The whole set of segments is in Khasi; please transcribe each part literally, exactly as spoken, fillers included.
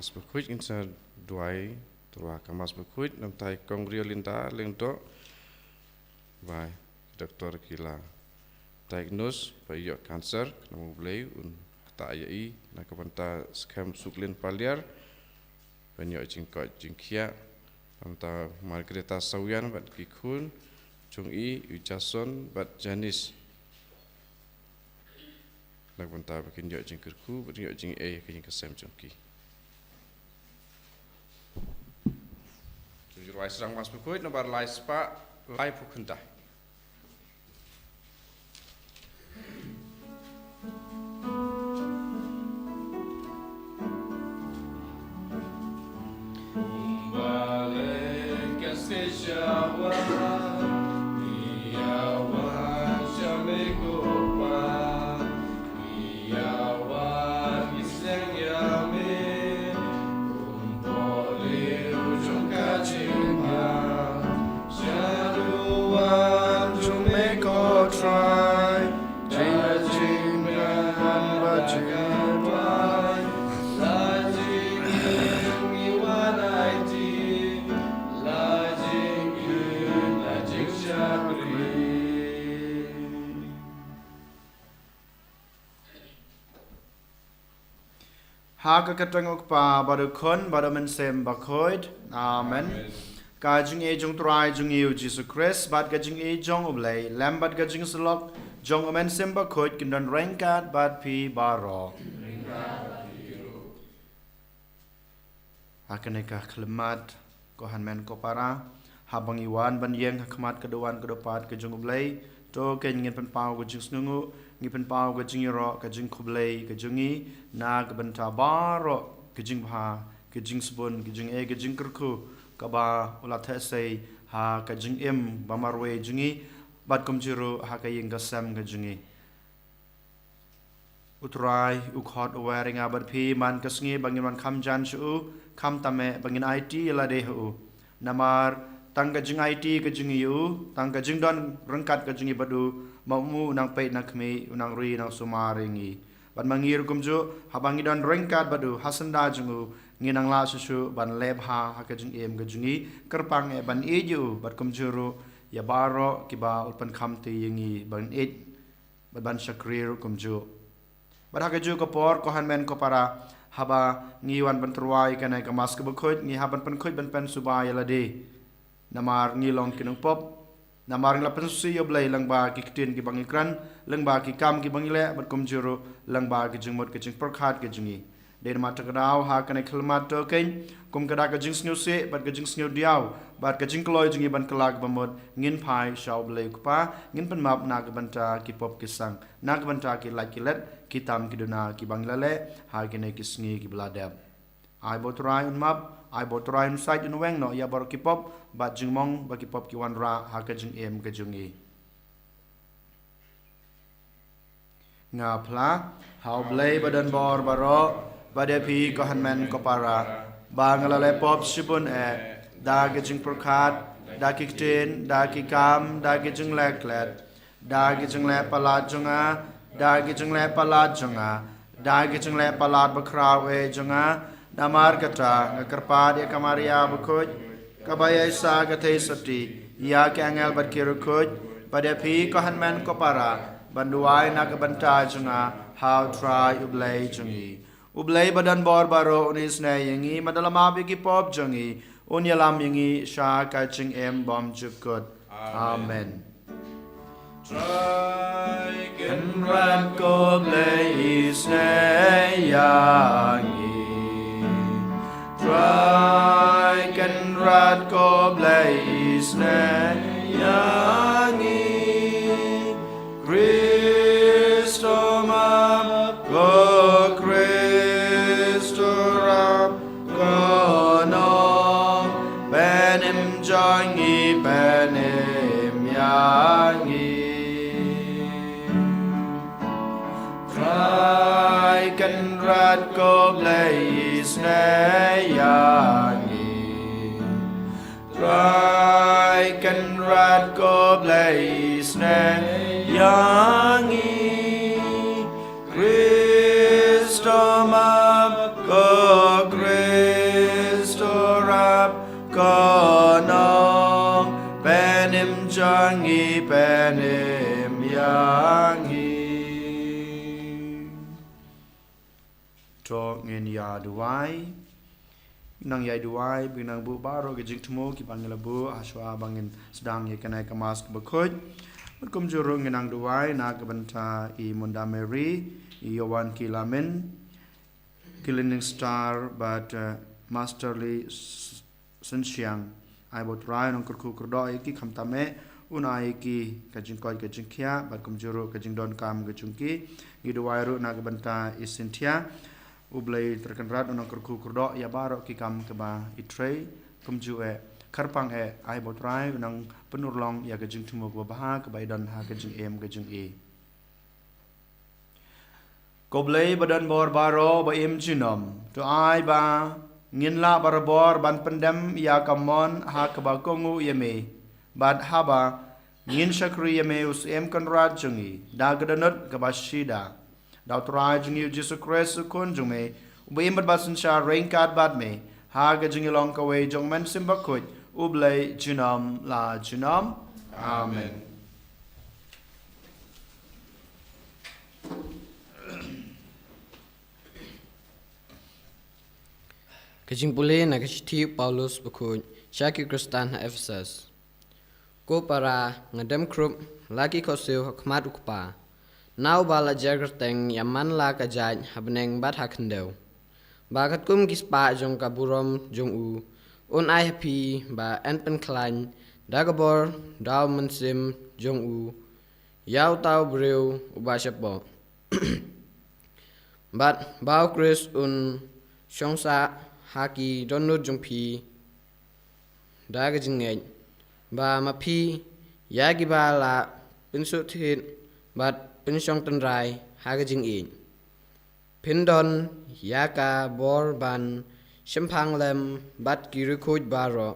Mass Bakhuid ngin sa duwai tyrwa ka Mass Bakhuid, namar i Kong Riolinda Lyngdoh ba ki doktor ki la diagnose ba i ïoh cancer, khnang ba U Blei un ktah ïa i na ka bynta skhem Suklin Paliar ban ïoh jingkoit jingkhiah, namar Margareta Sawian bad ki khun jong i, u Jason bad Janice, na ka bynta ba kin ïoh jingkyrkhu bad ïoh jingaiei ha ka ïing ka sem jong ki. Jong jingduwai sdang Mass Bakhuid nombar lai spah laiphew khyndai. Ha ka kyrteng U Kpa bad U Khun bad U Mynsiem Bakhuid. Amen. Ka jingïeit jong U Trai jong ngi U Jisu Khrist bad ka jingïeit jong U Blei, lem bad ka jingsyllok jong U Mynsiem Bakhuid kin don ryngkat bad phi baroh. Ha kane ka khyllipmat, ko hynmen ko para, haba ngi wan ban ïeng ha khmat ka duwan ka dewpat ka jong U Blei, to kein ngin pynpaw ka jingsngewnguh, ngin pynpaw ka jingïaroh, ka jingkhublei ka jong ngi na ka bynta baroh ka jingbha, ka jingsbun, ka jingaiei, ka jingkyrkhu kaba u la theh sei ha ka jingim ba marwei jong ngi bad kumjuh ruh ha ka ïing ka sem ka jong ngi. U Trai u khot u wer ïa nga bad phi man ka sngi ba ngin wan kham jan sha u, khamtam eh ba ngin aiti ïa lade ha u. Namar tang ka jingaiti ka jong ngi ïa u, tang ka jingdon ryngkat ka jong ngi bad u, ma u u nang peit nang khmih, u nang ri nang sumar ïa ngi. Bad ma ngi ruh kumjuh, haba ngi don ryngkat bad u ha syndah jong u, ngi nang lah shuh shuh ban leh bha ha ka jingim ka jong ngi, kyrpang eh ban ïeit ïa u bad kumjuh ruh ïa baroh kiba u la pynkhamti ïa ngi ban ïeit bad ban shakri ruh kumjuh. Bad ha kajuh ka por, ko hynmen ko para, haba ngi wan ban tyrwa ïa kane ka Mass kaba khuid, ngi hap ban pynkhuid ban pynsuba ïa lade. Namar ngi long ki nongpop, namar ngi la pynsngewsih ïa U Blei lyngba ki ktien kiba ngi kren, lyngba ki kam kiba ngi leh, bad kumjuh ruh lyngba ki jingmut ki jingpyrkhat ki jong ngi. Dei namar kata ka daw ha kane ka khyllipmat to kein, kum ka da ka jingsngewsih bad ka jingsngewdiaw bad ka jingkloi jong ngi ban kylla kaba mut, ngin phai sha U Blei U Kpa, ngin pynmap na ka bynta ki pop ki sang, na ka bynta ki lait ki let, ki tam ki duna kiba ngi la leh ha kine ki sngi kiba la dep. Ai ba U Trai un map, ai ba U Trai un sait un weng noh ïa baroh ki pop bad jingmong ba ki pop ki wanrah ha ka jingim ka jong ngi. Nga phla ha U Blei ba don bor baroh, bad ïa phi ko hynmen ko para, ba nga la leh pop shibun eh, da ki jingpyrkhat, da ki ktien, da ki kam, da ki jingleh klet, da ki jingleh palat jong nga, da ki jingleh palat jong nga, da ki jingleh palat bakhraw eh jong nga. Namar kata nga kyrpad ïa ka Maria bakhuid, kaba ïaishah ka theisotti, ïa ki angel bad ki riewkhuid, bad ïa phi ko hynmen ko para, ban duwai na ka bynta jong nga ha U Trai U Blei jong ngi. U Blei ba don bor baroh un isynei ïa ngi, bad un ïalam ïa ki pop jong ngi, un ïalam ïa ngi sha ka jingim bymjukut. Amen. Trai Kynrad ko Blei isynei ïa ngi. Trai Kynrad ko Blei isynei ïa ngi. Khrist to map, ko Khrist to rap, ko nongpynim jong ngi pynim ïa ngi. Trai Kynrad ko Blei isynei ïa ngi. Trai Kynrad ko Blei isynei ïa ngi. Khrist to map, ko Khrist Em ïa ngi. To ngin ïa duwai. Nang ïa duwai, ba ngin nang buh baroh ki jingthmu kiba ngi la buh, hashwa ba ngin sdang ïa kane ka Mass kaba khuid. Bad kumjuh ruh ngin nang duwai na ka bynta i Munda Mary, i Yowan Kilamin, Killing Star, bad, eh, Masterly S-, Senshiang. Ai ba U Trai un nang kyrkhu kyrdoh ïa ki khamtam eh, un ai ïa ki ka jingkoit ka jingkhiah, bad kumjuh ruh ka jingdonkam ka jong ki. Ngi duwai ruh na ka bynta i Cynthia. U Blei Trai Kynrad un nang kyrkhu kyrdoh ïa baroh ki kam kiba i trei. Kumjuh eh, kyrpang eh, ai ba U Trai un nang pynurlong ïa ka jingthmu kaba bha kaba i don ha ka jingim ka jong i. Ko Blei ba don bor baroh ba im junom, to ai ba ngin lah barabor ban pyndem ïa ka mon ha kaba kohnguh ïa me, bad haba ngin shakri ïa me, U Syiem Kynrad jong ngi, da ka dohnud kaba shida. Da U Trai jong ngi U Jisu Khrist U Khun jong me, uba im bad ba synshar ryngkat bad me ha ka jingïalong kawei jong U Mynsiem Bakhuid, U Blei junom la junom. Amen. Ka jingpule na ka shithi u Paulus bakhuid sha ki Khristan ha Ephesus. Ko para, nga dem khrup la ki khohsiew ha khmat U Kpa, na uba la jia kyrteng ïa man la ka jait ha bneng bad ha khyndew. Ba katkum ki spah jong ka burom jong u, un ai ha phi ba yn pynkhlaiñ da ka bor da U Mynsiem jong u ïa uta u briew uba shapoh. Bad ba U Khrist un shong sah ha ki dohnud jong phi da ka jingngeit, ba ma phi ïa kiba la pynsngewthuh bad pynshong tynrai ha ka jingïeit, phin don ïa ka bor ban shemphang lem bad ki riewkhuid baroh.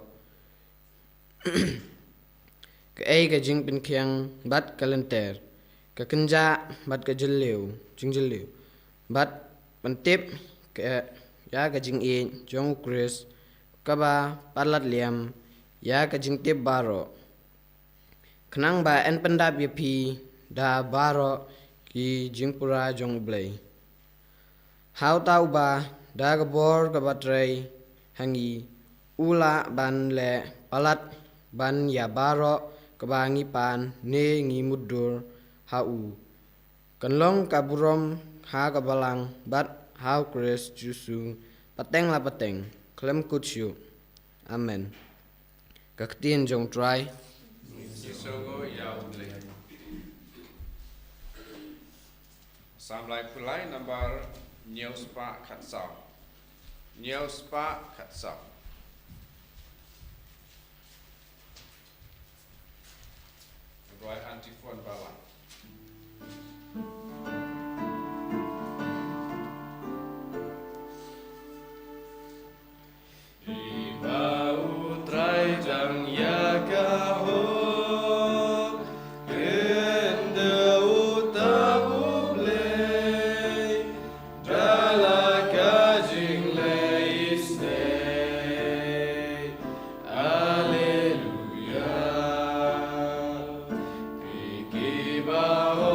Kaei ka jingpynkhiang bad ka lynter, ka kynjah bad ka jylliew, jingjylliew, bad pyntip ka, ïa ka jingïeit jong U Khrist, kaba palat liam ïa ka jingtip baroh, khnang ba yn pyndap ïa phi da baroh ki jingpura jong U Blei. Ha uta uba da ka bor kaba trei ha ngi, u lah ban leh palat ban ïa baroh kaba ngi pan ne ngi mutdur ha u. Kan long ka burom ha ka Balang bad ha U Khrist Jisu, pateng la pateng, khlem kut shuh. Amen. Ka ktien jong U Trai. Ngi sngewnguh ïa U Blei. Sam Lai Pulai nambar hynñiew spah khatsaw. Hynñiew spah khatsaw. Rwai antiphon ba wan. Iba U Trai dang ïa ka hok, khyndew uta U Blei, da la ka jingleh isynei. Alleluia. Phi kiba hok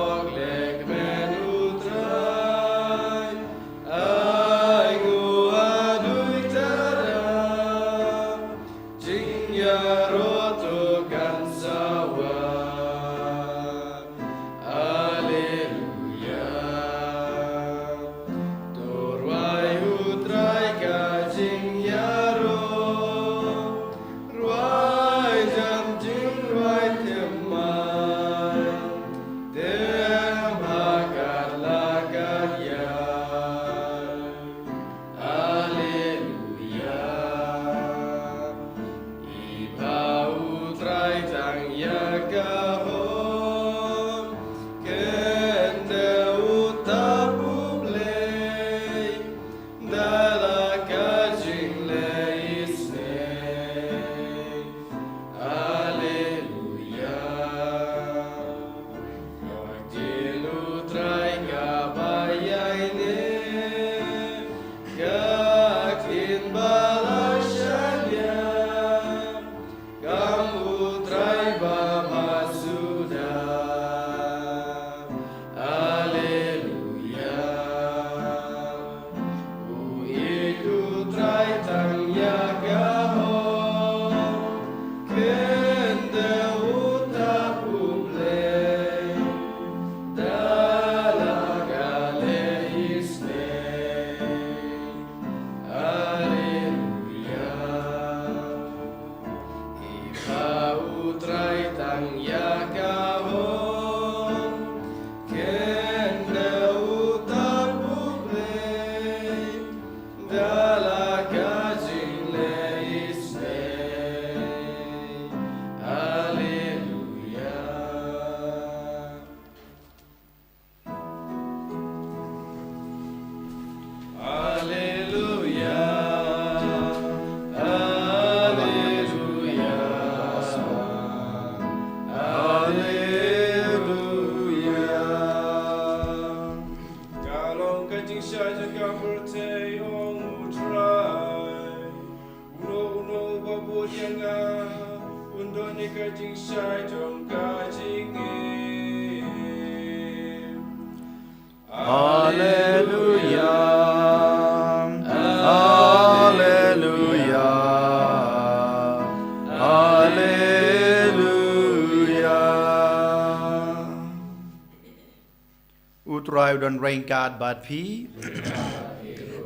Trai u don ryngkat bad phi.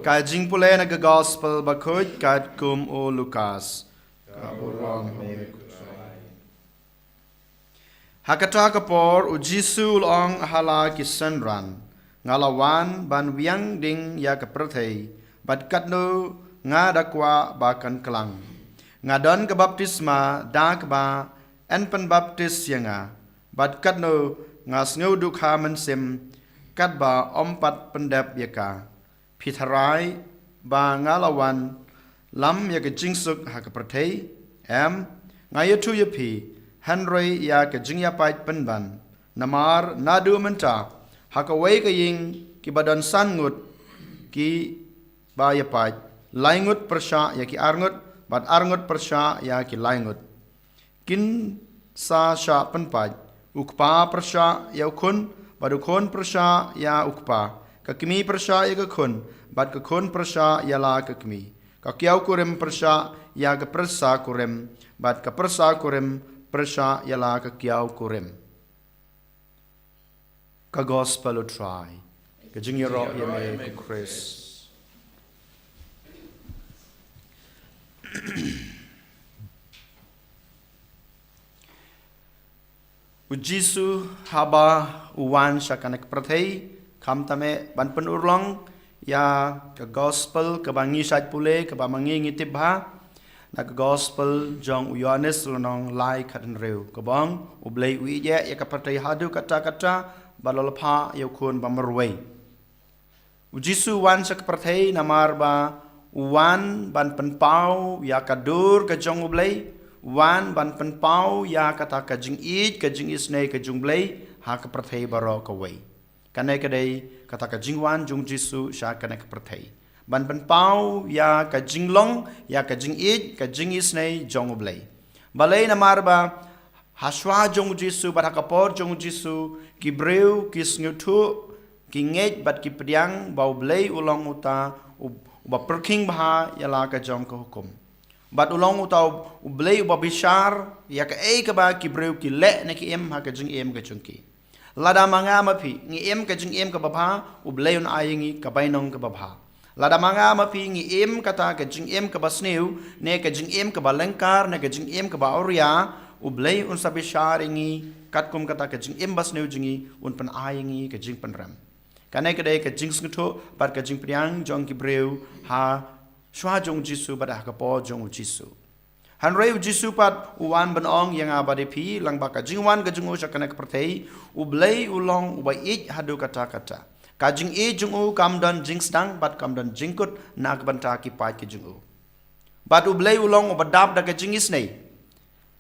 Ka jingpule na ka gospel bakhuid katkum u Lukas. Ka burom ha me ko Trai. Ha kata ka por u Jisu u la ong ha la ki synran, nga la wan ban wiang ding ïa ka pyrthei, bad katno nga da kwah ba kan klang. Nga don ka baptisma da kaba yn pynbaptis ïa nga, bad katno nga sngew dukha mynsiem katba ym pat pyndep ïa ka. Phi tharai ba nga la wan lam ïa ka jingsuk ha ka pyrthei? Em, nga ïathuh ïa phi, hynrei ïa ka jingïapait pynban. Namar naduh mynta ha kawei ka ïing kiba don san ngut kiba ïapait, lai ngut pyrshah ïa ki ar ngut, bad ar ngut pyrshah ïa ki lai ngut. Kin sa shah pynpait, u kpa pyrshah ïa u khun, bad u khun pyrshah ïa u kpa. Ka kmie pyrshah ïa ka khun, bad ka khun pyrshah ïa la ka kmie. Ka kiaw kurim pyrshah ïa ka pyrsa kurim, bad ka pyrsa kurim pyrshah ïa la ka kiaw kurim. Ka gospel u Trai. Ka jingïaroh ïa me ko Khrist. U Jisu haba u wan sha kane ka pyrthei, khamtam eh ban pynurlong ïa ka gospel kaba ngi shait pule, kaba ma ngi ngi tip bha na ka gospel jong u Ïohannes lynnong lai khathynriew, kaba ong, U Blei u ïeit ïa ka pyrthei haduh katta katta, ba la lypa ïa u khun ba marwei. U Jisu u wan sha ka pyrthei namar ba u wan ban pynpaw ïa ka dur ka jong U Blei, u wan ban pynpaw ïa kata ka jingïeit ka jingisynei ka jong U Blei ha ka pyrthei baroh kawei. Kane ka dei kata ka jingwan jong u Jisu sha kane ka pyrthei, ban pynpaw ïa ka jinglong, ïa ka jingïeit ka jingisynei jong U Blei. Balei? Namar ba ha shuwa jong u Jisu bad ha ka por jong u Jisu, ki briew ki sngewthuh, ki ngeit bad ki pdiang ba U Blei u long uta u, uba pyrkhing bha ïa la ka jong ka hukum. Bad u long uta U Blei uba bishar ïa kaei kaba ki briew ki leh ne ki im ha ka jingim ka jong ki. Lada ma nga ma phi ngi im ka jingim kaba bha, U Blei un ai ïa ngi ka bainong kaba bha. Lada ma nga ma phi ngi im kata ka jingim kaba sniew, ne ka jingim kaba lyngkar, ne ka jingim kaba awria, U Blei un sa bishar ïa ngi katkum kata ka jingim ba sniew jong ngi, un pyn-ai ïa ngi ka jingpynrem. Kane ka dei ka jingsngewthuh bad ka jingpdiang jong ki briew ha shuwa jong u Jisu bad ha ka por jong u Jisu. Hynrei u Jisu pat u wan ban ong ïa nga bad ïa phi, lyngba ka jingwan ka jong u sha kane ka pyrthei, U Blei u long uba ïeit haduh katta katta. Ka jingïeit jong u kam don jingsdang bad kam don jingkut na ka bynta ki paid ka jong u. Bad U Blei u long uba dap da ka jingisynei.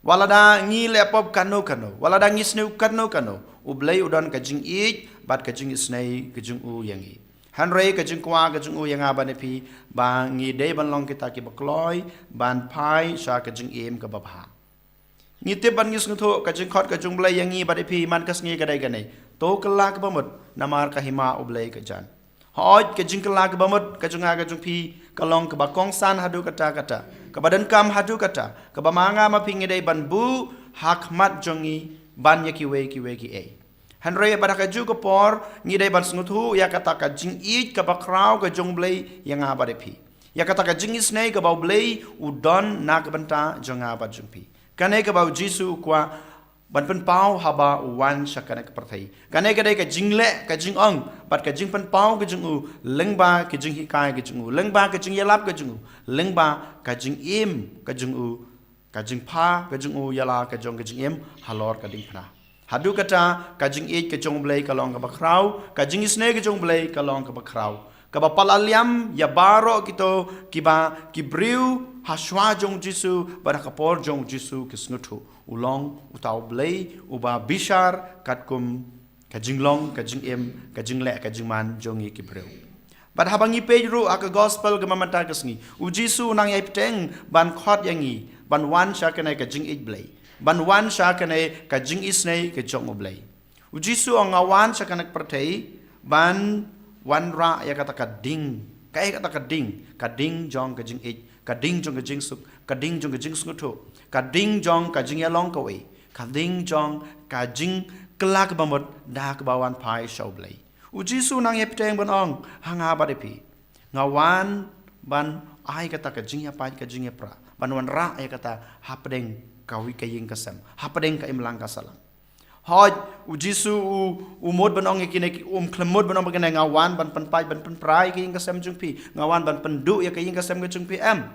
Wat lada ngi leh pop kano kano, wat lada ngi sniew kano kano, U Blei u don ka jingïeit bad ka jingisynei ka jong u ïa ngi. Hynrei ka jingkwah ka jong u ïa nga bad ïa phi, ba ngi dei ban long kita kiba kloi ban phai sha ka jingim kaba bha. Ngi tip bad ngi sngewthuh ka jingkhot ka jong U Blei ïa ngi bad ïa phi man ka sngi ka dei kane: To kylla kaba mut, namar ka hima U Blei ka jan. Hooid, ka jingkylla kaba mut ka jong nga ka jong phi ka long kaba kongsan haduh katta katta, kaba donkam haduh katta, kaba ma nga ma phi ngi dei ban buh ha khmat jong ngi ban ïa kiwei kiwei kiei. Hynrei bad ha kajuh ka por ngi dei ban sngewthuh ïa kata ka jingïeit kaba khraw ka jong U Blei ïa nga bad ïa phi, ïa kata ka jingisynei kaba U Blei u don na ka bynta jong nga bad jong phi. Kane kaba u Jisu u kwah ban pynpaw haba u wan sha kane ka pyrthei. Kane ka dei ka jingleh ka jingong bad ka jingpynpaw ka jong u, lyngba ka jinghikai ka jong u, lyngba ka jingïalap ka jong u, lyngba ka jingim ka jong u, ka jingpha ka jong u ïa la ka jong ka jingim halor ka diengphna. Haduh katta ka jingïeit ka jong U Blei ka long kaba khraw, ka jingisynei ka jong U Blei ka long kaba khraw, kaba pala liam ïa baroh kito kiba ki briew ha shuwa jong u Jisu bad ha ka por jong u Jisu ki sngewthuh. U long uta U Blei uba bishar katkum ka jinglong, ka jingim, ka jingleh, ka jingman jong ngi ki briew. Bad haba ngi peit ruh ha ka gospel ka mynta ka sngi, u Jisu u nang ïai bteng ban khot ïa ngi ban wan sha kane ka jingïeit Blei, ban wan sha kane ka jingisynei ka jong U Blei. U Jisu u ong, nga wan sha kane ka pyrthei ban wanrah ïa kata ka ding. Kaei kata ka ding? Ka ding jong ka jingïeit, ka ding jong ka jingsuk, ka ding jong ka jingsngewthuh, ka ding jong ka jingïalong kawei, ka ding jong ka jingkylla kaba mut da kaba wan phai sha U Blei. U Jisu nang ïa pteng ban ong ha nga bad ïa phi, nga wan ban ai kata ka jingïapait ka jingïapra, ban wanrah ïa kata hapdeng ka wi ka ïing ka sem, hapdeng ka imlang ka sahlang. Hooid, u Jisu u, u mut ban ong ïa kine ki, um khlem mut ban ong ba kine, nga wan ban pynpait ban pynpra ïa ka ïing ka sem jong phi, nga wan ban pynduh ïa ka ïing ka sem ka jong phi, em.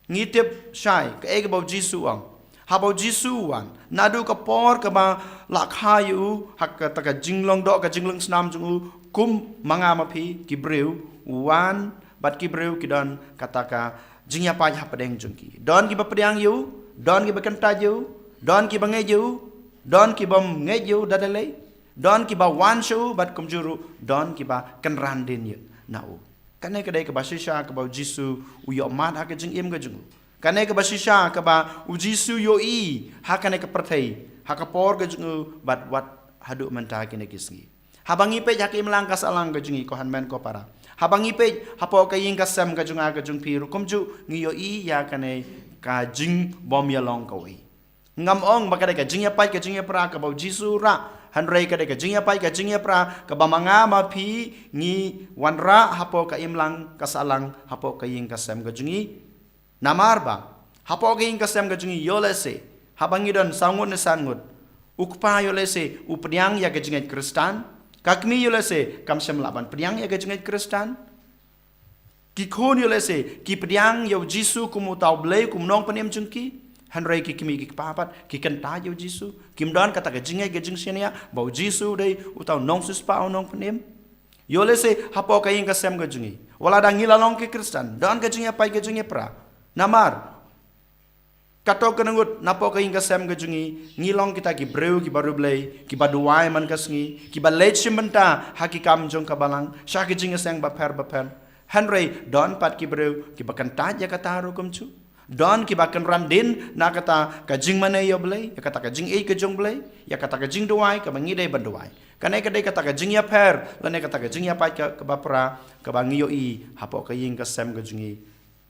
Ngi tip shai kaei kaba u Jisu u ong. Haba u Jisu u wan, naduh ka por kaba la kha ïa u ha kata ka jinglong doh, ka jinglong snam jong u, kum ma nga ma phi ki briew, u wan bad ki briew ki don kata ka jingïapait hapdeng jong ki. Don kiba pdiang ïa u, don kiba kyntait ïa u, don kiba ngeit ïa u, don kibym ngeit ïa u da da lei, don kiba wan sha u, bad kumjuh ruh don kiba kynran dien ïa na u. Kane ka dei kaba shisha kaba u Jisu u ïohmad ha ka jingim ka jong u. Kane kaba shisha kaba u Jisu u ïohi ha kane ka pyrthei, ha ka por ka jong u, bad wat haduh mynta kine ki sngi. Haba ngi peit ha ka imlang ka sahlang ka jong ngi, ko hynmen ko para, haba ngi peit hapoh ka ïing ka sem ka jong nga ka jong phi ruh kumjuh, ngi ïohi ïa kane ka jingbymïalong kawei. Ngam ong ba ka dei ka jingïapait ka jingïapra kaba u Jisu u rah, hynrei ka dei ka jingïapait ka jingïapra kaba ma nga ma phi ngi wanrah hapoh ka imlang ka sahlang, hapoh ka ïing ka sem ka jong ngi. Namar ba hapoh ka ïing ka sem ka jong ngi, ïoh lehse haba ngi don saw ngut ne san ngut, u kpa ïoh lehse u pdiang ïa ka jingngeit Khristan, ka kmie ïoh lehse kam shym lah ban pdiang ïa ka jingngeit Khristan. Ki khun ïoh lehse ki pdiang ïa u Jisu kum uta u Blei, kum u nongpynim jong ki, hynrei ki kmie ki kpa pat ki kyntait ïa u Jisu. Kim don kata ka jingngeit ka jingshaniah ba u Jisu u dei uta u nongsiewspah, u nongpynim. Ïoh lehse hapoh ka ïing ka sem ka jong ngi, wat la da ngi la long ki Khristan, don ka jingïapait ka jingïapra. Namar katto katne ngut napoh ka ïing ka sem ka jong ngi, ngi long kita ki briew kiba riewblei, kiba duwai man ka sngi, kiba leit shim bynta ha ki kam jong ka Balang, sha ki jingïaseng bapher bapher. Hynrei don pat ki briew kiba kyntait ïa kata ruh kumjuh. Don kiba kynran dien na kata ka jingmane ïa u Blei, ïa kata ka jingïeit ka jong u Blei, ïa kata ka jingduwai kaba ngi dei ban duwai. Kane ka dei kata ka jingïapher lane kata ka jingïapait ka, kaba pra, kaba ngi ïohi hapoh ka ïing ka sem ka jong ngi.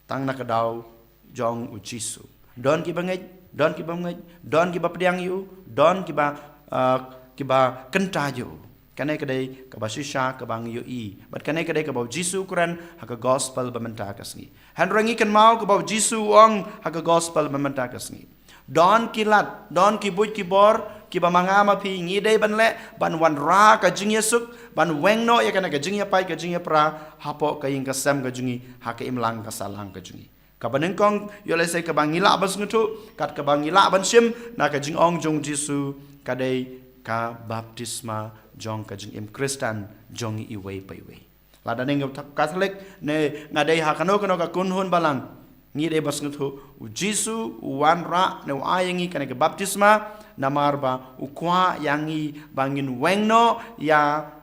Tang na ka daw jong u Jisu, don kiba ngeit, don kiba ngeit, don kiba pdiang ïa u, don kiba, ah, kiba kyntait ïa u. Kane ka dei kaba shisha kaba ngi ïohi, bad kane ka dei kaba u Jisu u kren ha ka gospel ba mynta ka sngi. Hynrei ngi kynmaw kaba u Jisu u ong ha ka gospel ba mynta ka sngi, don ki lad, don ki buit ki bor kiba ma nga ma phi ngi dei ban leh ban wanrah ka jingïasuk, ban weng noh ïa kane ka jingïapait ka jingïapra hapoh ka ïing ka sem ka jong ngi, ha ka imlang ka sahlang ka jong ngi. Kaba nyngkong, ïoh lehse kaba ngi lah ban sngewthuh, kat kaba ngi lah ban shim na ka jingong jong u Jisu, ka dei ka baptisma jong ka jingim Khristan jong ngi iwei pa iwei. Lada nga dei Katholik ne nga dei ha kano kano ka kynhun Balang, ngi dei ban sngewthuh u Jisu u wanrah ne u ai ïa ngi kane ka baptisma, namar ba u kwah ïa ngi ba ngin weng noh ïa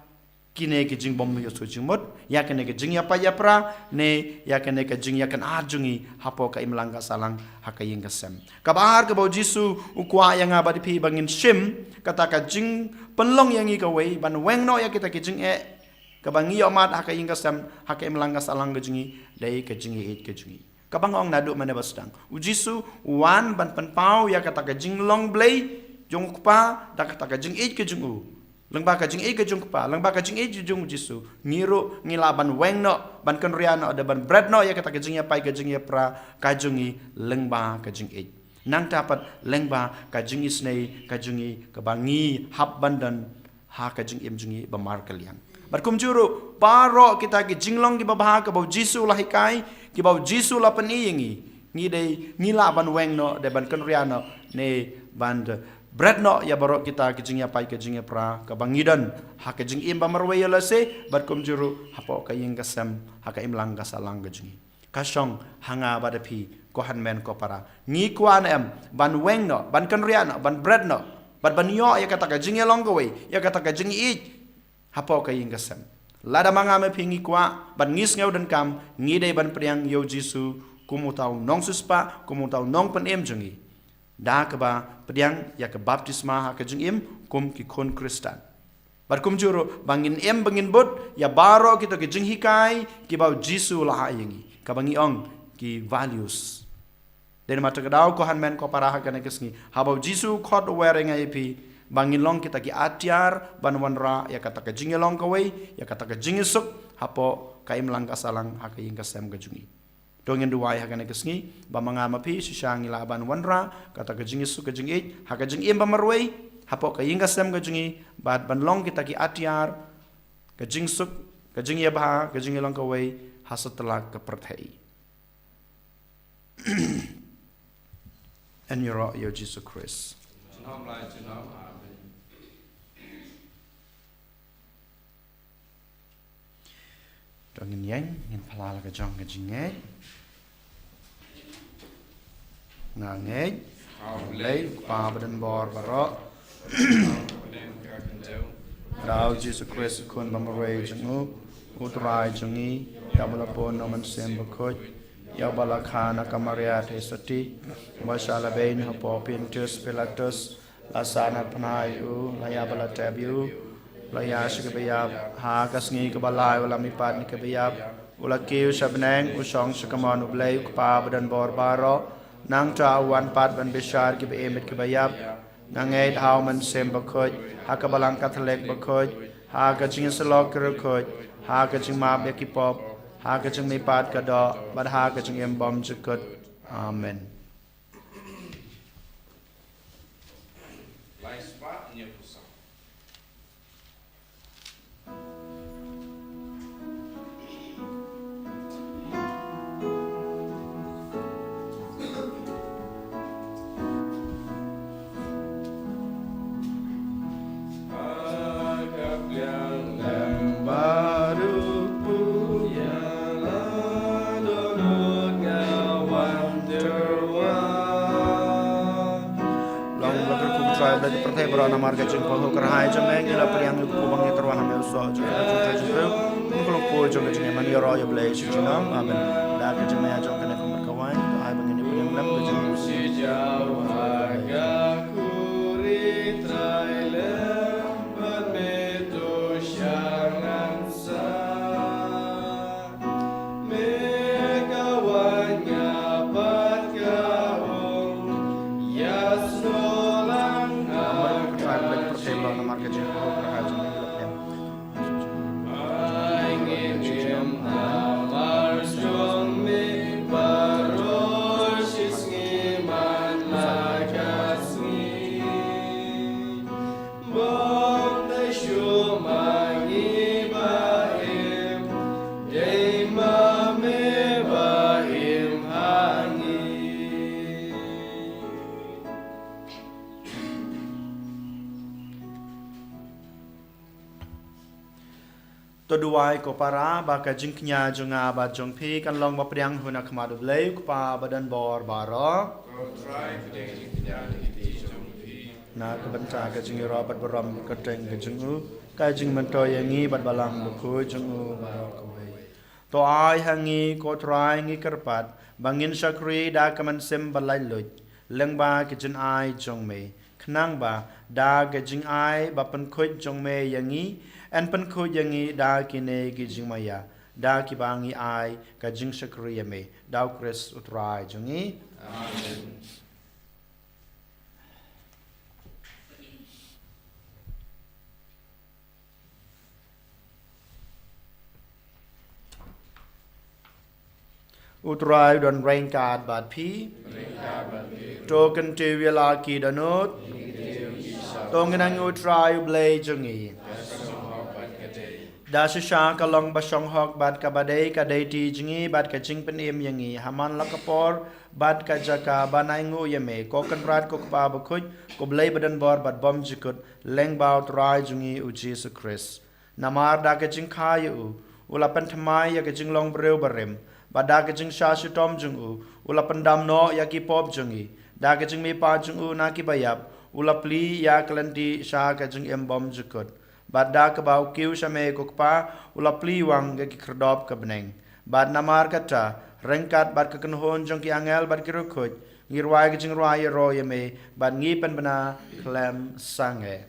kine ki jingbymïoh shuh jingmut, ïa kane ka jingïapait ïapra ne ïa kane ka jingïakynad jong ngi hapoh ka imlang ka sahlang, ha ka ïing ka sem. Kaba ar kaba u Jisu u kwah ïa nga bad ïa phi ba ngin shim, kata ka jingpynlong ïa ngi kawei ban weng noh ïa kita ki jingeh kaba ngi ïohmad ha ka ïing ka sem, ha ka imlang ka sahlang ka jong ngi, dei ka jingïeit ka jong ngi. Kaba nga ong naduh mynne ba sdang, u Jisu u wan ban pynpaw ïa kata ka jinglong Blei jong u Kpa da kata ka jingïeit ka jong u. Lyngba ka jingïeit ka jong u Kpa, lyngba ka jingïeit jong u Jisu, ngi ruh ngi lah ban weng noh, ban kynriah noh, da ban bret noh ïa kata ka jingïapait ka jingïapra ka jong ngi lyngba ka jingïeit. Nangta pat lyngba ka jingisynei ka jong ngi kaba ngi hap ban don ha ka jingim jong ngi ba markylliang. Bad kumjuh ruh baroh kita ki jinglong kiba bha kaba u Jisu u la hikai, kiba u Jisu u la pyni ïa ngi, ngi dei, ngi lah ban weng noh, dei ban kynriah noh, ne ban bret noh ïa baroh kita ki jingïapait ka jingïapra kaba ngi don ha ka jingim ba marwei ïa lade, bad kumjuh ruh hapoh ka ïing ka sem, ha ka imlang ka sahlang ka jong ngi. Ka shong ha nga bad ïa phi, ko hynmen ko para, ngi kwah ne em ban weng noh, ban kynriah noh, ban bret noh, bad ban ïoh ïa kata ka jingïalong kawei, ïa kata ka jingïeit hapoh ka ïing ka sem. Lada ma nga ma phi ngi kwah bad ngi sngew donkam, ngi dei ban pdiang ïa u Jisu kum uta u nongsiewspah, kum uta u nongpynim jong ngi, da kaba pdiang ïa ka baptisma ha ka jingim kum ki khun Khristan. Bad kumjuh ruh ba ngin im ba ngin bud ïa baroh kita ki jinghikai kiba u Jisu u la ai ïa ngi, kaba ngi ong ki values. Dei namar kata ka daw, ko hynmen ko para, ha kane ka sngi, haba u Jisu u khot u wer ïa nga ïa phi, ba ngin long kita ki atiar ban wanrah ïa kata ka jingïalong kawei, ïa kata ka jingïasuk hapoh ka imlang ka sahlang ha ka ïing ka sem ka jong ngi. To ngin duwai ha kane ka sngi ba ma nga ma phi shisha ngi lah ban wanrah kata ka jingïasuk ka jingïeit ha ka jingim ba marwei hapoh ka ïing ka sem ka jong ngi, bad ban long kita ki atiar ka jingsuk, ka jingïabha, ka jingïalong kawei ha satlak ka pyrthei. Yn ïaroh ïa u Jisu Khrist. To ngin ïeng, ngin pynlong la ka jong ka jingngeit. Nga ngeit ha U Blei, U Kpa badonbor baroh, da u Jisu Khrist u Khun ba marwei jong u, U Trai jong ngi, ïa uba la pun na u Mynsiem Bakhuid, ïa uba la kha na ka Maria Theisotti, ba shah la beiñ hapoh Pontius Pilatus, la sah na pnai u, la ïap bad la tep ïa u, la ïaid sha kaba ïap, ha ka sngi kaba lai u la mihpat na kiba ïap, u la kiew sha bneng, u shong sha kamon U Blei U Kpa badonbor baroh, nangta u wan pat ban bishar kiba im bad kiba ïap. Nga ngeit ha u Mynsiem Bakhuid, ha ka Balang Katholik bakhuid, ha ka jingïasyllok ki riewkhuid, ha ka jingmap ïa ki pop, ha ka jingmihpat ka doh, bad ha ka jingim bymjukut. Amen. Long ba ka kyrkhu Trai Blei ka pyrthei baroh namar ka jingpynhun kyrhai jong me ngi la pdiang ïa u kyrkhu ba ngi tyrwa ha me u soh jong ka jingtrei jingtrei. Kum ka long poi jong ka jingïaman ïaroh ïa U Blei shi junom. Amen. Da ka jingmaïa jong kane ka mut ka waiñ ka ai ba ngin ïa pdiang lem ka jingpynhun. To duwai ko para ba ka jingkñia jong nga bad jong phi kan long ba pdiang hun ha khmat U Blei U Kpa badonbor baroh. Ko Trai, pdiang jingkñia ha kti jong phi. Na ka bynta ka jingïaroh bad burom kyrteng ka jong u, ka jingmyntoi ïa ngi bad Balang Bakhuid jong u baroh kawei. To ai ha ngi ko Trai ngi kyrpad ba ngin shakri da ka mynsiem ba laitluid lyngba ka jingai jong me, khnang ba da ka jingai ba pynkhuid jong me ïa ngi, yn pynkhuid ïa ngi da kine ki jingmaïa, da kiba ngi ai ka jingshakri ïa me, da U Khrist U Trai jong ngi. Amen. U Trai u don ryngkat bad phi. To kyntiew ïa la ki dohnud. To ngin angnud U Trai U Blei jong ngi. Da shisha ka long ba shong hok bad kaba dei ka dei ti jong ngi bad ka jingpynim ïa ngi ha man la ka por bad ka jaka ban ai nguh ïa me, ko Kynrad ko Kpa Bakhuid, ko Blei badonbor bad bymjukut, lyngba U Trai jong ngi U Jisu Khrist. Namar da ka jingkha ïa u, u la pynthymmai ïa ka jinglong briew barim, bad da ka jingshah shitom jong u, u la pyndam noh ïa ki pop jong ngi, da ka jingmihpat jong u na kiba ïap, u la plie ïa ka lynti sha ka jingim bymjukut. Bad da kaba u kiew sha me ko Kpa, u la plie wang ïa ki khyrdop ka bneng. Bad namar kata, ryngkat bad ka kynhun jong ki angel bad ki riewkhuid, ngi rwai ka jingrwai ïaroh ïa me, bad ngi pynbna khlem sangeh.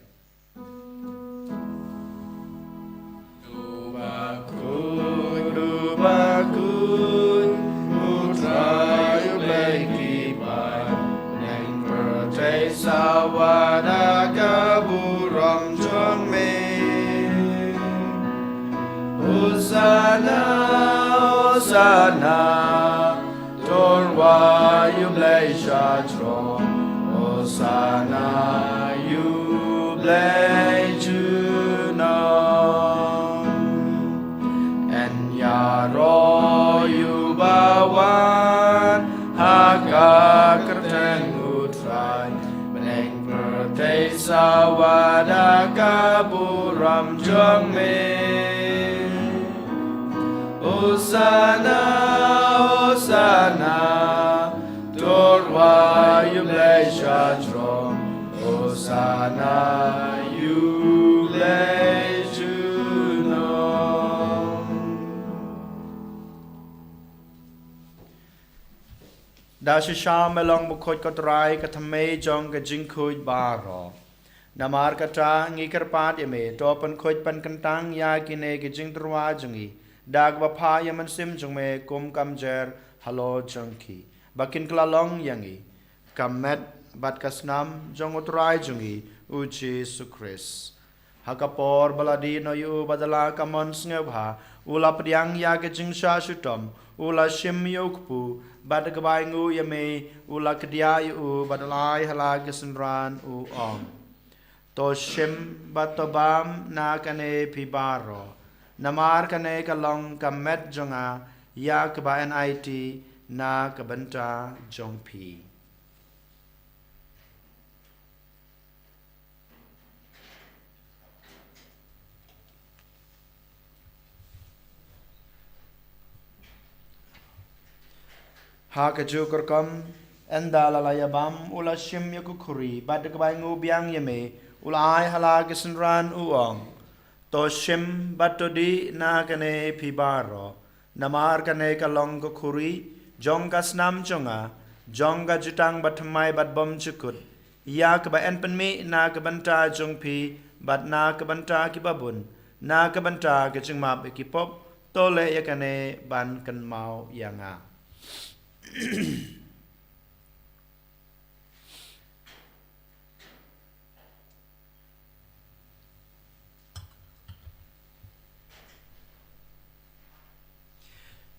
Hosanna, to rwai ïa u Blei sha jrong. Hosanna ïa u Blei junom. Yn ïaroh ïa uba wan ha ka kyrteng u Trai. Bneng pyrthei sa wad ha ka burom jong me. Hosanna, Hosanna, to rwai ïa u Blei sha jrong. Hosanna ïa u Blei junom. Da shisha me long bakhuid ko Trai, ka thymmei jong ka jingkhuid baroh. Namar kata ngi kyrpad ïa me, to pynkhuid pynkyntang ïa kine ki jingtyrwa jong ngi da kaba phah ïa u Mynsiem jong me kum ka mjer halor jong ki, ba kin kylla long ïa ngi ka met bad ka snam jong u Trai jong ngi u Jisu Khrist. Ha ka por ba la dih noh ïa u bad da la ka mon sngewbha, u la pdiang ïa ka jingshah shitom, u la shim ïa u kpu, bad da kaba ainguh ïa me, u la kdiah ïa u bad u la ai ha la ki synran, u ong: To shim bad to bam na kane phi baroh, namar kane ka long ka met jong nga, ïa kaba yn aiti na ka bynta jong phi. Ha kajuh ka rukom, ynda la la ïa bam, u la shim ïa ka khuri, bad da kaba ainguh biang ïa me, u la ai ha la ki synran, u ong: To shim bad to dih na kane phi baroh, namar kane ka long ka khuri jong ka snam jong nga, jong ka jutang bathymmai bad bymjukut, ïa kaba yn pynmih na ka bynta jong phi bad na ka bynta kiba bun, na ka bynta ka jingmap ïa ki pop. To leh ïa kane ban kynmaw ïa nga.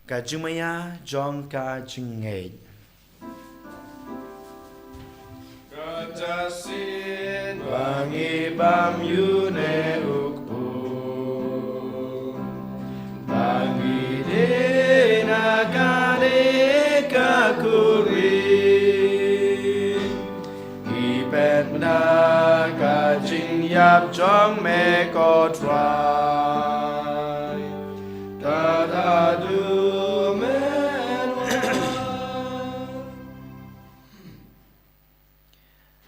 Ka jingmaïa jong ka jingngeit. Kata shisien ba ngi bam ïa une u kpu, ba ngi dih na kane ka khuri, ngi peit na ka jingïap jong me ko Trai. Tad haduh men wan.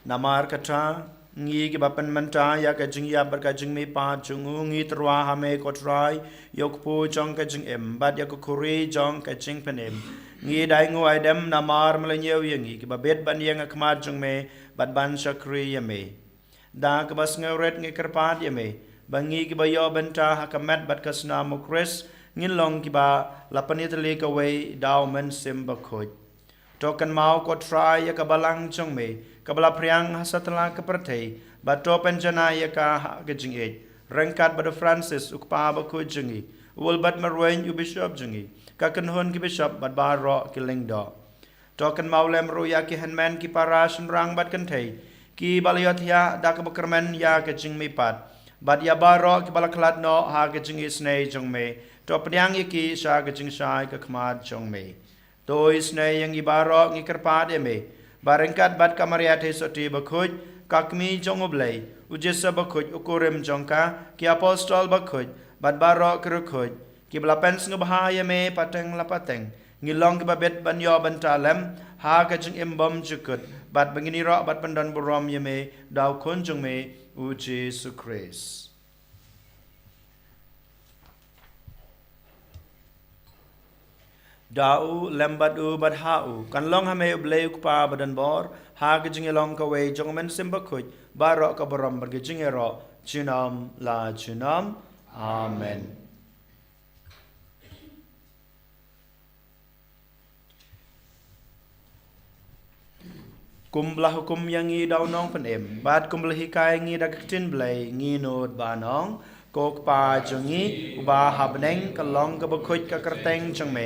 Namar kata, ngi kiba pynmynta ïa ka jingïap bad ka jingmihpat jong u, ngi tyrwa ha me ko Trai, ïa u kpu jong ka jingim bad ïa ka khuri jong ka jingpynim. Ngi da ainguh aidem namar me la ñiew ïa ngi kiba bit ban ïeng ha khmat jong me bad ban shakri ïa me. Da kaba sngewrit ngi kyrpad ïa me ba ngi kiba ïoh bynta ha ka met bad ka snam u Khrist, ngin long kiba la pynïatylli kawei da u Mynsiem Bakhuid. To kynmaw ko Trai ïa ka balang jong me kaba la phriang ha satlak ka pyrthei, bad to pynjanai ïa ka ha ka jingïeit, ryngkat bad u Francis u kpa bakhuid jong ngi, u Wilbert Marwein u bishop jong ngi, ka kynhun ki bishop bad baroh ki lyngdoh. To kynmaw lem ruh ïa ki hynmen ki para shynrang bad kynthei kiba la ïohthiah da kaba kyrmen ïa ka jingmihpat, bad ïa baroh kiba la khlad noh ha ka jingisynei jong me. To pdiang ïa ki sha ka jingshai ka khmat jong me. To isynei ïa ngi baroh, ngi kyrpad ïa me ba ryngkat bad ka Maria Theisotti bakhuid, ka Kmie jong u Blei, u Joseph bakhuid u kurim jong ka, ki apostol bakhuid bad baroh ki riewkhuid kiba la pynsngewbha ïa me pateng la pateng, ngin long kiba bit ban ïoh bynta lem ha ka jingim bymjukut, bad ba ngin ïaroh bad pyndonburom ïa me da u Khun jong me u Jisu Khrist. Da u, lem bad u, bad ha u, kan long ha me u Blei u Kpa badonbor, ha ka jingïalong kawei jong u Mynsiem Bakhuid, baroh ka burom bad ka jingïaroh junom la junom. Amen. Kumba la hukum ïa ngi da u Nongpynim, bad kumba la hikai ïa ngi da ka ktien Blei, ngi nud ban ong: Ko Kpa jong ngi uba ha bneng, ka long kaba khuid ka kyrteng jong me.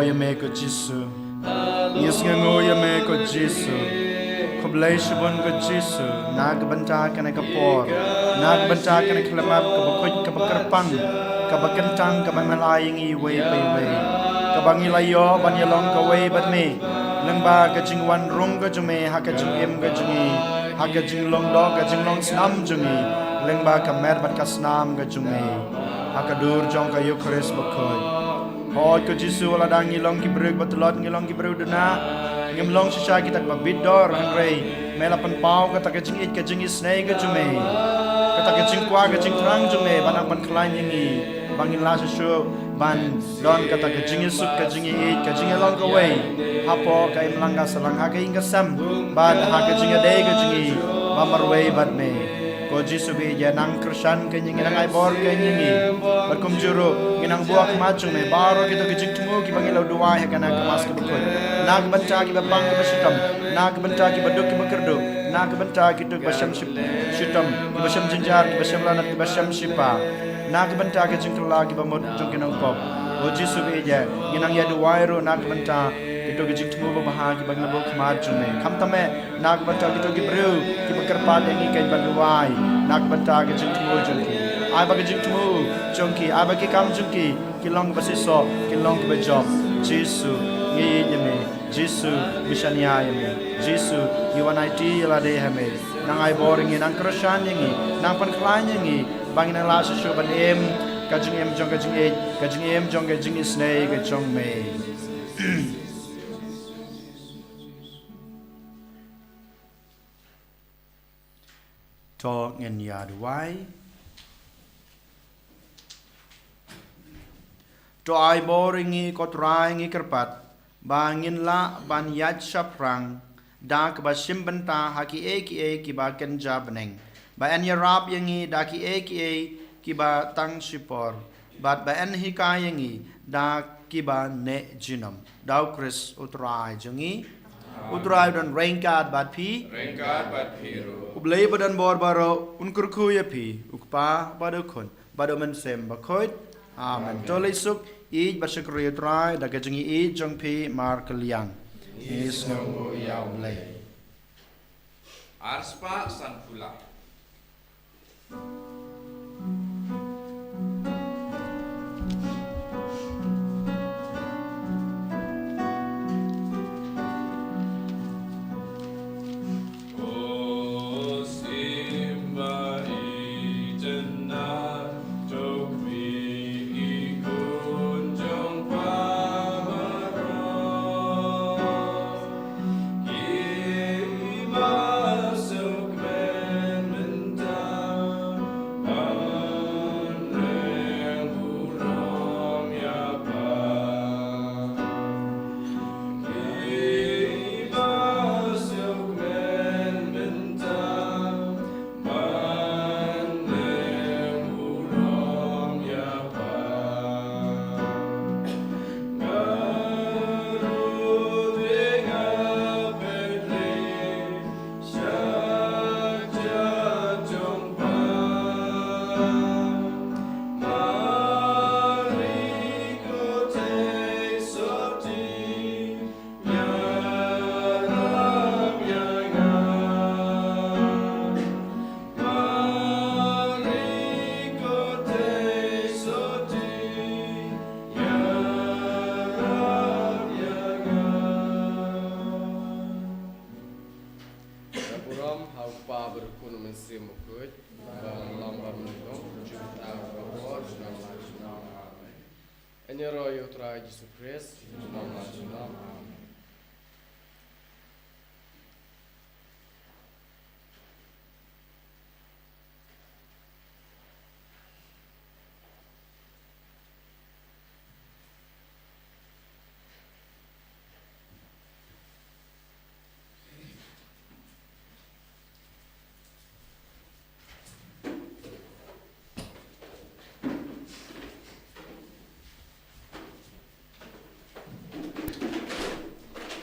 Ïa me ko Jisu. Ngi sngewnguh ïa me ko Jisu. Khublei shibun ko Jisu. Na ka bynta kane ka por, na ka bynta kane ka lyngngoh kaba khuid, kaba kyrpang, kaba kyntang, kaba me la ai ïa ngi iwei pa iwei, kaba ngi la ïoh ban ïalong kawei bad me lyngba ka jingwan rung ka jong me ha ka jingim ka jong ngi, ha ka jinglong doh, ka jinglong snam jong ngi, lyngba ka met bad ka snam ka jong me ha ka dur jong ka Eukharist bakhuid. Hooid ko Jisu, lada ngi long ki briew ba tlot, ngi long ki briew duna, ngim long shisha kita kiba bit dor, hynrei me la pynpaw kata ka jingïeit, ka jingisynei ka jong me, kata ka jingkwah, ka jingthrang jong me ban nang pynkhlaiñ ïa ngi, ba ngin lah shuh shuh ban don kata ka jingisuk, ka jingïeit, ka jingïalong kawei hapoh ka imlang ka sahlang, ha ka ïing ka sem bad ha ka jingïadei ka jong ngi ba marwei bad me. Ko Jisu, ba ïeit, nang kyrshan kein ïa ngi, nang ai bor kein ïa ngi. Bad kumjuh ruh ngi nang buh ha khmat jong me baroh kito ki jingthmu kiba ngi la duwai ha kane ka Mass kaba khuid, na ka bynta kiba pang kiba shitom, na ka bynta kiba duk kiba kyrduh, na ka bynta kito kiba shem ship-, shitom, kiba shem jynjar, kiba shem lanot, kiba shem shipa, na ka bynta ka jingkylla kiba mut jong ki nongpop. Ko Jisu, ba ïeit, ngi nang ïa duwai ruh na ka bynta kito ki jingthmu babha kiba ngi la buh ha khmat jong me. Khamtam eh na ka bynta kito ki briew kiba kyrpad ïa ngi kein ban duwai na ka bynta ka jingthmu jong ki, ai ba ka jingthmu jong ki, ai ba ki kam jong ki ki long kiba shisha, ki long kiba jop. Jisu, ngi ïeit ïa me. Jisu, ngi shaniah ïa me. Jisu, ngi wan aiti ïa lade ha me. Nang ai bor ïa ngi, nang kyrshan ïa ngi, nang pynkhlaiñ ïa ngi, ba ngin nang lah shuh shuh ban im ka jingim jong ka jingïeit, ka jingim jong ka jingisynei ka jong me. To ngin ïa duwai. To ai bor ïa ngi ko Trai, ngi kyrpad ba ngin lah ban ïaid shaphrang da kaba shim bynta ha kiei kiei kiba kynja bneng, ba yn ïarap ïa ngi da kiei kiei kiba tang shipor, bad ba yn hikai ïa ngi da kiba neh junom. Da U Khrist U Trai jong ngi. U Trai u don ryngkat bad phi. Ryngkat bad phi ruh. U Blei ba don bor baroh un kyrkhu ïa phi, U Kpa bad U Khun bad U Mynsiem Bakhuid. Amen. Amen. To leit suk, ïeit bad shakri ïa U Trai da ka jingïeit jong phi markylliang. Ngi sngewnguh ïa U Blei. Arspah sanphew lai. Ka burom ha U Kpa bad U Khun, U Mynsiem Bakhuid, ba long bad mynta, junom la junom. Amen. Yn ïaroh ïa U Trai Jisu Khrist, junom la junom.